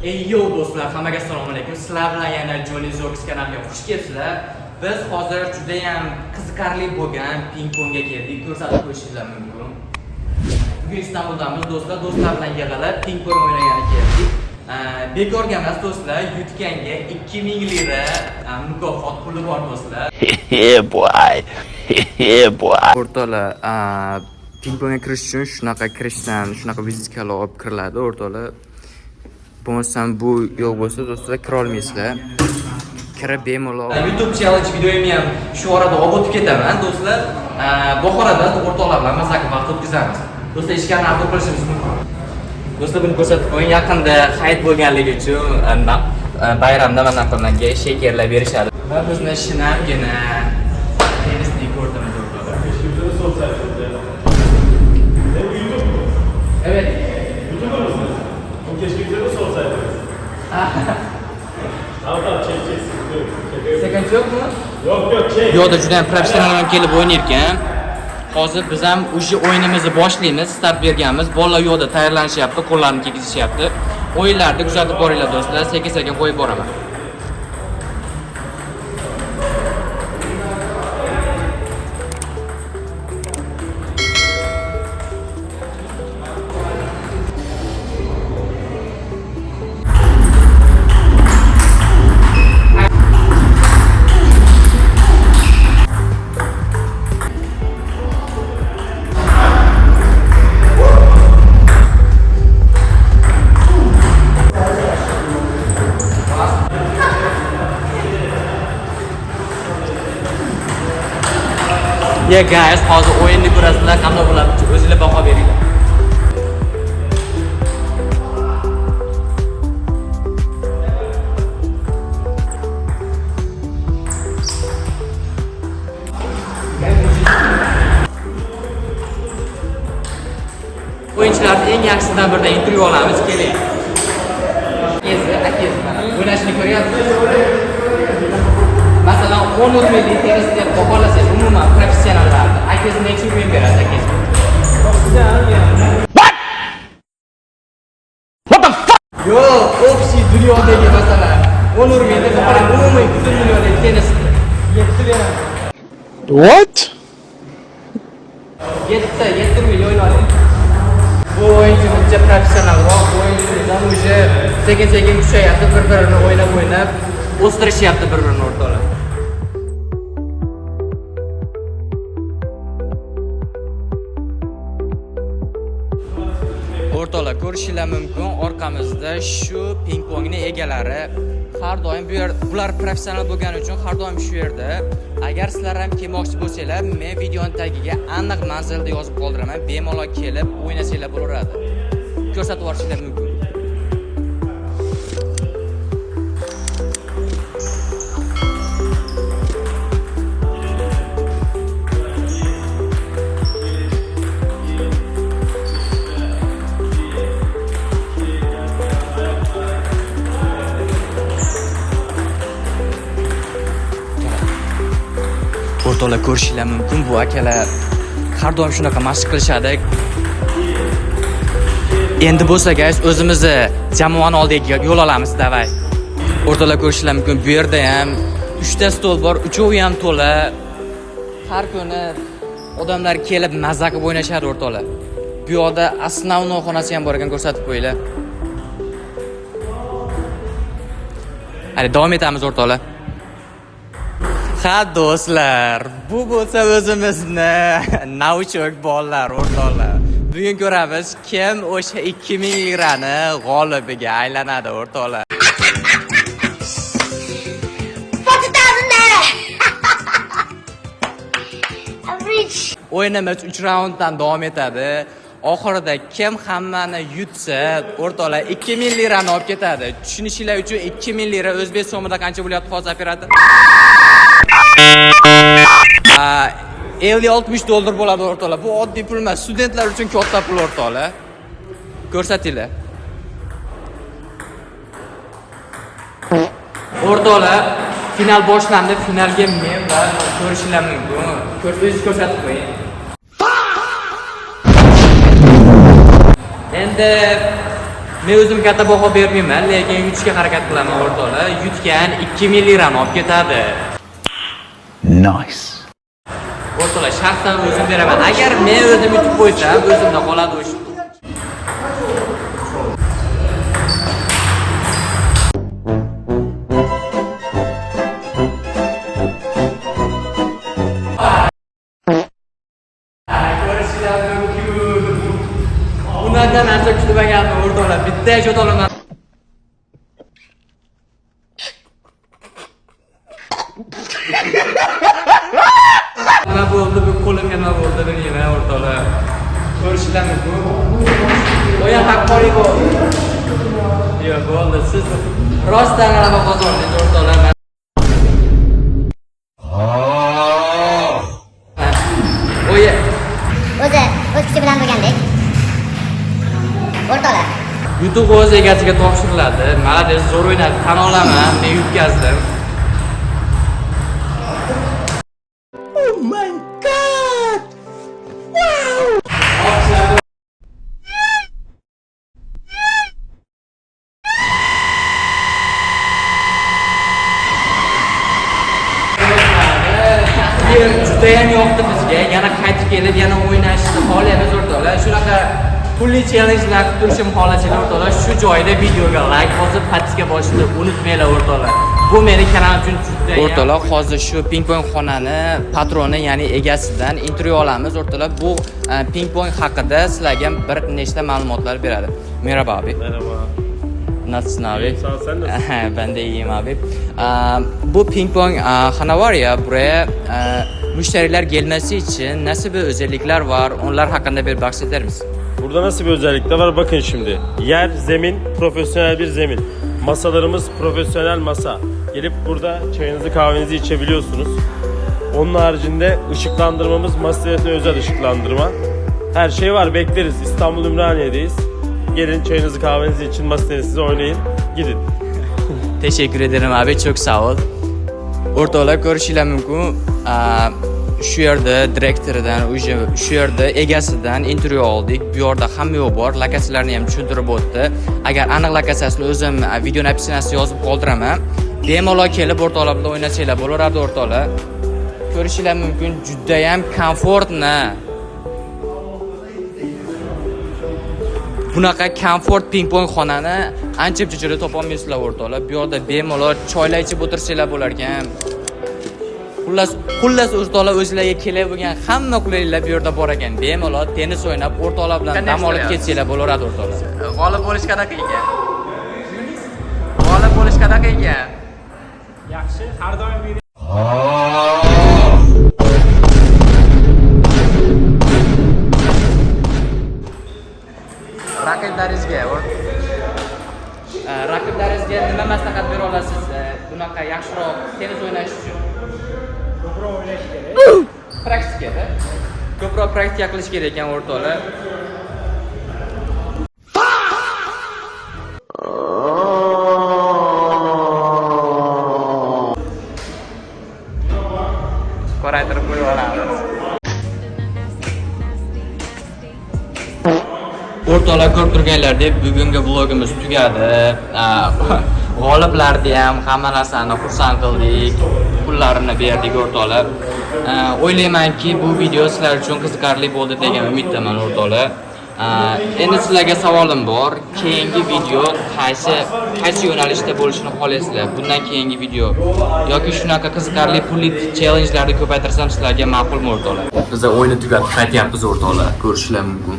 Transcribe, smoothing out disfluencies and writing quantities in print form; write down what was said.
Ey yo do'stlar, hammaga assalomu alaykum. Sizlar bilan yana Jolly Zox kanaliga xush kelibsizlar. Biz hozir juda ham qiziqarli bo'lgan ping-pongga keldik. Ko'rsatib qo'yishinglar mumkin. Bugun Istanbuldamiz do'stlar, do'stlar bilan yig'ilib ping-pong o'ynagani keldik. Bekorga emas do'stlar, yutganga 2000 lira mukofot puli bor do'stlar. Yeah, boy. Yeah, boy. O'rtoqlar, ping-pongga kirish uchun shunaqa kirishdan, shunaqa vizitkalar olib kiriladi o'rtoqlar. Bo'lmasam bu yo'q bo'lsa do'stlar kira olmaysizlar. Kirib bemalol. YouTube challenge videoyimni ham shu orada olib o'tib ketaman do'stlar. Buxoroda o'rtoqlar bilan maza qilib vaqt o'tkazamiz. Do'stlar, ichkarni obuna qilishimiz mumkin. Do'stlar, buni ko'rsatib qo'ying. Yaqinda hayit bo'lganligi uchun bayramda mana bunaqa shekerlar berishadi. Va bizni shinamgina tennisni ko'rdimiz o'rtoqlar. Ne bu YouTube mu? Evet. YouTuber mısınız? Oğlum keşke bize de sorsaydınız. Tamam tamam, çek çek, sıkıntı yok. Şaka yok. Sıkıntı yok mu? Yok yok, çek. Bu yoqda juda ham professional ham kelib o'ynayotgan. Hozir biz ham o'sha o'yinimizni boshlaymiz, start berganmiz. Bolalar u yoqda tayyorlanishyapti, qo'llarini kiygizishyapti. O'yinlarni kuzatib boringlar do'stlar, sekin-sekin qo'yib boraman. Yeah guys, hozir o'yinni ko'rasizlar, qanday bo'ladi, o'zinglar baho beringlar. O'yinchilarning eng yaxshisidan biridan intervyu olamiz, keling. Akasi, akasi mana o'ynashini ko'ryapsiz. Masalan, 10 o'tmaylik tennis deb baholasangiz, umuman professionallarni akasi necha o'yin beradi akasi? What? What the fuck? Yo'q, общий dunyodagi masalan 10 o'rinda baholang, umumiy butun dunyodagi tennis 7 beradi. What? 7, 7 o'yin o'ynadi. Bu o'yinchi uncha professionalroq, bu o'yinchimiz ham уже sekin-sekin kuchayapti, bir-birini o'ynab-o'ynab o'stirishyapti bir-birini o'rtoqlar. O'rtoqlar, ko'rishinglar mumkin, orqamizda shu ping-pongni egalari har doim bu yer, bular professional bo'lgani uchun har doim shu yerda. Agar sizlar ham kelmoqchi bo'lsanglar, men videoning tagiga aniq manzilni yozib qoldiraman. Bemalol kelib o'ynasanglar bo'laveradi. Ko'rsatib yuborishinglar mumkin. O'rtoqlar, ko'rishinglar mumkin, bu akalar har doim shunaqa mashq qilishadi. Endi bo'lsa guys, o'zimizni jamoani oldiga yo'l olamiz, давай. O'rtoqlar, ko'rishinglar mumkin, bu yerda ham 3 ta stol bor, uchovi ham to'la. Har kuni odamlar kelib maza qilib o'ynashadi o'rtoqlar. Bu yoqda основной xonasi ham bor ekan, ko'rsatib qo'yinglar. Hali davom etamiz o'rtoqlar. Ha do'stlar, bu bo'lsa o'zimizni новичок bolalar o'rtoqlar. Bugun ko'ramiz kim o'sha 2000 lirani g'olibiga aylanadi o'rtoqlar. 40,000 naira. I'm rich. O'yinimiz 3 raunddan davom etadi. Oxirida kim hammani yutsa, o'rtoqlar 2000 lirani olib ketadi. Tushunishinglar uchun 2000 lira o'zbek so'mida qancha bo'lyapti hozir operator? 50-60 dollar bo'ladi o'rtoqlar. Bu oddiy pul emas. Studentlar uchun katta pul o'rtoqlar. Ko'rsatinglar. O'rtoqlar, final boshlandi. Finalga men va ko'rishinglar mumkin. Ko'rsangiz ko'rsatib qo'ying. Endi men o'zim katta baho bermayman, lekin yutishga harakat qilaman o'rtoqlar. Yutgan 2000 lirani olib ketadi. Nice. O'rtoqlar, shaxsan o'zim beraman. Agar men o'zim yutib qo'ysam, o'zimda qoladi o'sha. Ko'rishinglar mumkin. Bunaqa narsa kutmagandim o'rtoqlar. Bitta shot olaman. Nima bo'ldi, bu qo'limga nima bo'ldi bilmayman o'rtoqlar. Ko'rishinglar mumkin. O'yin haqqoniy bo'ldi. Yo'q, bo'ldi. Siz rostdan g'alaba qozondingiz o'rtoqlar. O'yin O'zi o'z kuchi bilan bo'lgandek. O'rtoqlar. Yutuq o'z egasiga topshiriladi. Молодец, zo'r o'ynadi. Tan olaman, men yutqazdim. Oh my God! Wow! Yer judayam yoqdi bizga. Yana qaytib kelib, yana o'ynashni xohlaymiz o'rtoqlar. Shunaqa pulli challengelar qilib turishim xohlasanglar o'rtoqlar, shu joyda videoga like bosib, подписка bosishni unutmanglar o'rtoqlar. Bu meni kanalim uchun juda. O'rtoqlar, hozir shu ping-pong xonani patroni, ya'ni egasidan intervyu olamiz o'rtoqlar. Bu ping-pong haqida sizlarga bir nechta ma'lumotlar beradi. Merhaba abi. Merhaba. Nasılsın abi? İyiyim, sağ ol. Sen nasılsın? Ben de iyiyim abi. Bu ping pong xana var ya, buraya müşteriler gelmesi için nasıl bir özellikler var? Onlar hakkında bir bahseder misin? Burada nasıl bir özellik de var bakın şimdi. Yer, zemin, profesyonel bir zemin. Masalarımız profesyonel masa. Gelip burada çayınızı kahvenizi içebiliyorsunuz. Onun haricinde ışıklandırmamız masa tenisine özel ışıklandırma. Her şey var, bekleriz. İstanbul Ümraniye'deyiz. Gelin çayınızı kahvenizi için, masa tenisinizi oynayın. Gidin. Teşekkür ederim abi, çok sağ ol. O'rtoqlar, ko'rishinglar mumkin. Shu yerda direktoridan, уже shu yerda egasidan intervyu oldik. Bu yerda hamma yo'q bor. Lokatsiyalarni ham tushuntirib o'tdi. Agar aniq lokatsiyasini o'zim videoni описание sida yozib qoldiraman. Bemalol kelib o'rtoqlar bilan o'ynasanglar bo'laveradi o'rtoqlar. Ko'rishinglar mumkin, judayam комфортно. Bunaqa komfort ping-pong xonani ancha muncha joyda topolmaysizlar o'rtoqlar. Bu yoqda bemalol choylar ichib o'tirsanglar bo'lar ekan. Xullas o'rtoqlar, o'zlariga kerak bo'lgan hamma qulayliklar bu yerda bor ekan. Bemalol tennis o'ynab, o'rtoqlar bilan dam olib ketsanglar bo'laveradi o'rtoqlar. G'olib bo'lish qanaqa ekan? G'olib bo'lish qanaqa ekan? Yaxshi, har doim Raqiblaringizga nima maslahat bera olasiz bunaqa yaxshiroq tennis o'ynash uchun? Ko'proq o'ynash kerak. Praktikada. Ko'proq praktika qilish kerak ekan o'rtoqlar. Qoraytirib qo'yib olamiz. O'rtoqlar, ko'rib turganlardek, bugungi vlogimiz tugadi. G'oliblarni ham hamma narsani xursand qildik. Pullarini berdik o'rtoqlar. O'ylaymanki, bu video sizlar uchun qiziqarli bo'ldi degan umiddaman o'rtoqlar. Endi sizlarga savolim bor. Keyingi video qaysi yo'nalishda bo'lishini xohlaysizlar? Bundan keyingi video yoki shunaqa qiziqarli pulli challengelarni ko'paytirsam sizlarga ma'qulmi o'rtoqlar? Biz o'yinni tugatib qaytyapmiz o'rtoqlar. Ko'rishlar mumkin.